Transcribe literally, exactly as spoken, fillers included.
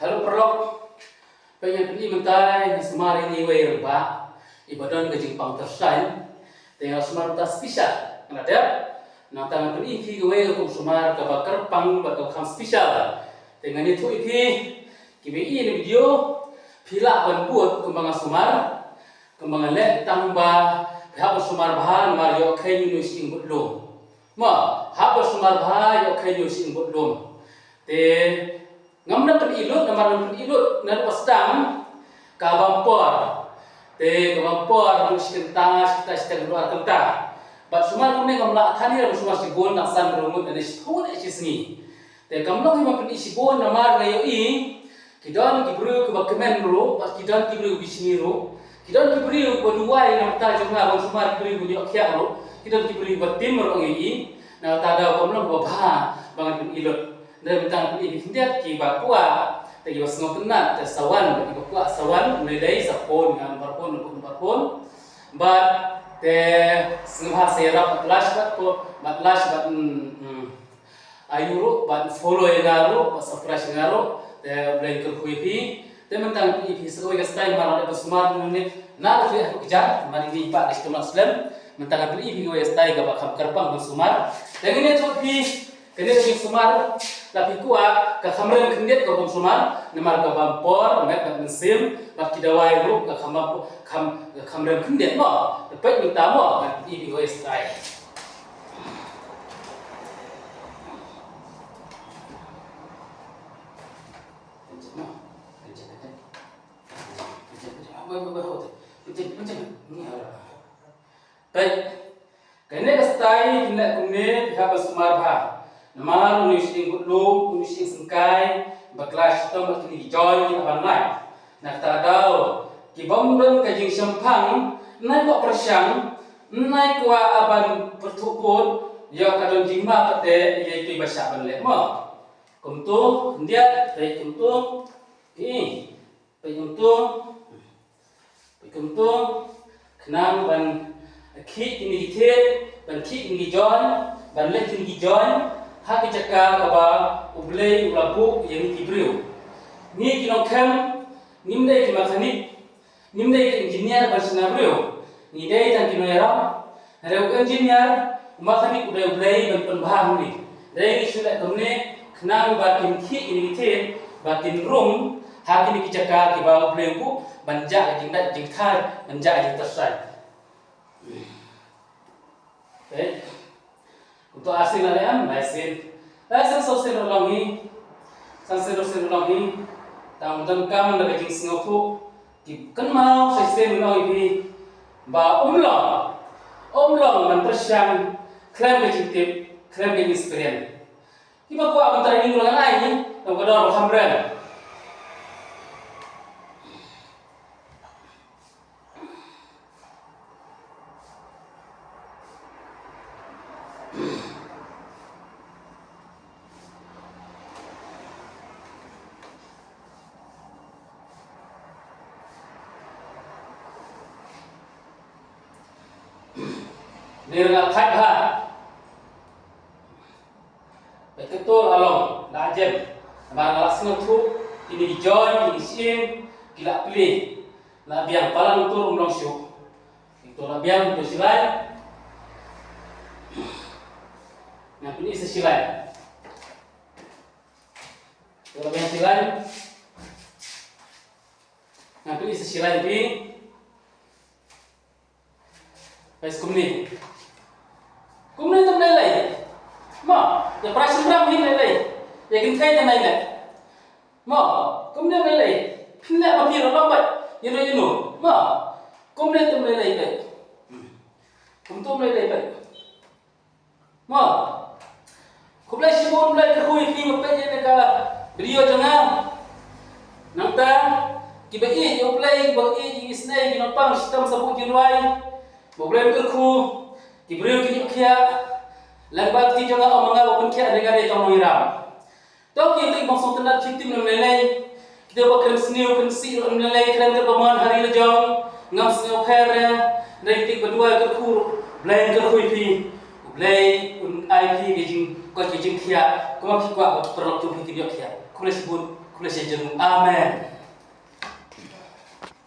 Hello paralok. Peit ngan pyni mynta, ngan sumar ïa iwei i rangbah iba don ka jingpang tyrshaiñ. Te ngan sumar mynta special, ngan la dep. Nangta ngan pyni ïa phi kawei ka rukom sumar kaba kyrpang bad kaba kham special. Te ngan ïathuh ïa phi, kiba ïohi ïa kane ka video, phi lah ban bud kumba nga sumar, kumba nga leh, tang ba phi hap ban sumar bha namar ïoh kheiñ ïa une u shyieng bud lum. Mo, hap ban sumar bha, ïoh kheiñ ïa une u shyieng bud lum. Te ngam da pyni lut, namar ngam pyni lut naduh ba sdang, ka bam por. Te ka bam por naduh shi kynta, shi kynta, shi kynta, naduh ar kynta. Bad sumar kumne ngam lah than hi, sumar shibun, tang san, hynriew ngut ne shiphew ngut shi sngi. Te kam long hi ban pyni shibun namar nga ïohi ki don ki briew kiba kmen ruh, bad ki don ki briew kiba shni ruh. Ki don ki briew kiba duwai na ka bynta jong nga ban sumar, ki briew kiba ïoh khiah ruh. Ki don ki briew kiba tim ruh, nga ïohi. Na kata ka daw kam long kaba bha ba ngan pyni lut. Hynrei mynta ngan pyni ïa phi khyndiat kiba kwah, te kiba sngewtynnat, te sa wan, te kiba kwah sa wan, lei lei sa phone, nga number phone, number phone. Bad te sngewbha sa ïarap bad Lash bad ko, bad Lash bad, mm, mm, ayu ruh, bad follow ïa nga ruh, bad subscribe ïa nga ruh, te U Blei un kyrkhu ïa phi. Te mynta ngan pyni ïa phi sa kawei ka style namar nga dep ban sumar mynne, na ruh phi ha ka jar, namar ïa ngi pat dei shitom slem. Mynta ngan pyni ïa phi kawei ka style kaba kham kyrpang ban sumar. Te ngin ïathuh ïa phi, kane ka jingsumar, lada phi kwah, ka kham rem khyndiat ka rukom sumar, namar ka bam por, met bad mynsiem, bad ki dawai ruh, ka kham bam, kham, ka kham rem khyndiat mo. Te peit mynta mo, ngan pyni ïa phi kawei ka style. Peit, kane ka style phin leh kumne, phi hap ban sumar bha. Namar une u shyieng bud lum, une u shyieng syngkai, ba khlaiñ shitom bad kine ki joint ki ban lait. Na kata ka daw, ki bym don ka jingshemphang, nai kwah pyrshang, nai kwah ban pyrthuh bud, ïoh ka don jingma pat de ïa kiba shah ban leh mo. Kumto, khyndiat, peit kumto. Peit kumto. Peit kumto. Khnang ban khih kine ki thied, ban khih kine ki joint, ban leh kine ki joint ha ki jaka kaba U Blei u la buh ïa ngi ki briew. Ngi ki nongkhem, ngim dei ki mechanic, ngim dei ki engineer ban shna briew. Ngi dei tang ki nongïarap. Hynrei u engineer, u mechanic u dei U Blei ban pynbha ha ngi. Hynrei ngi shu leh kumne khnang ba kin khih kine ki thied, ba kin rung ha kine ki jaka kiba U Blei u buh ban jah ka jingdait jingkhar, ban jah ka jingtyrshaiñ. Peit. Kumto arsien la leh em, lai sien. Lai sien saw sien ruh long hi. San sien ruh sien ruh long hi. Tang donkam da ka jingsngewthuh. Ki kynmaw sa sien long hi phi. Ba um long. Um long ban pyrshang khlem ka jingtip, khlem ka jingexperience. Kiba kwah ban training ruh ngan ai hi. Tang ka dor ba kham rem. Ni nga thait ha. Peit kato la long, la jem. Namar nga la sngewthuh, kine ki joint, kine ki shyieng, ki la plie. La biang palat, uto um long shuh. Uto la biang, uto shilai. Ngan pyni sa shilai. Uto la biang shilai. Ngan pyni sa shilai phi. Peit kumne. Kumne te ym lei lei. Mo, ïa pra shynrang hi lei lei. Ïa kynthei te ym lei lei. Mo, kumne ym lei lei. Phin leh ma phi ruh long beit. Ïa no ïa no. Mo, kumne te ym lei lei beit. Kumto ym lei lei beit. Mo. Khublei shibun, Blei kyrkhu ïa phi ba peit ïa kane ka video jong nga. Nangta kiba ïeit ïa U Blei, kiba ïeit ïa ki isynei, ki nongpang shitom sabut jingrwai, ba U Blei un kyrkhu, ki briew kin ïoh khiah. Lyngba kti jong nga, ym ma nga ba pynkhiah, hynrei nga dei tang nongïarap. To ki, to ki bym sngewtynnat, ki tim ym lei lei. Kito ba kren sniew kren sih ruh ym lei lei, kren kat ba mon ha ri la jong. Ngam sngewpher re. Hynrei kito ba duwai kyrkhu ruh, Blei un kyrkhu ïa phi. U Blei un ai phi ka jingkoit ka jingkhiah. Kumba phi kwah ba ki paralok jong phi kin ïoh khiah. Khublei shibun. Amen.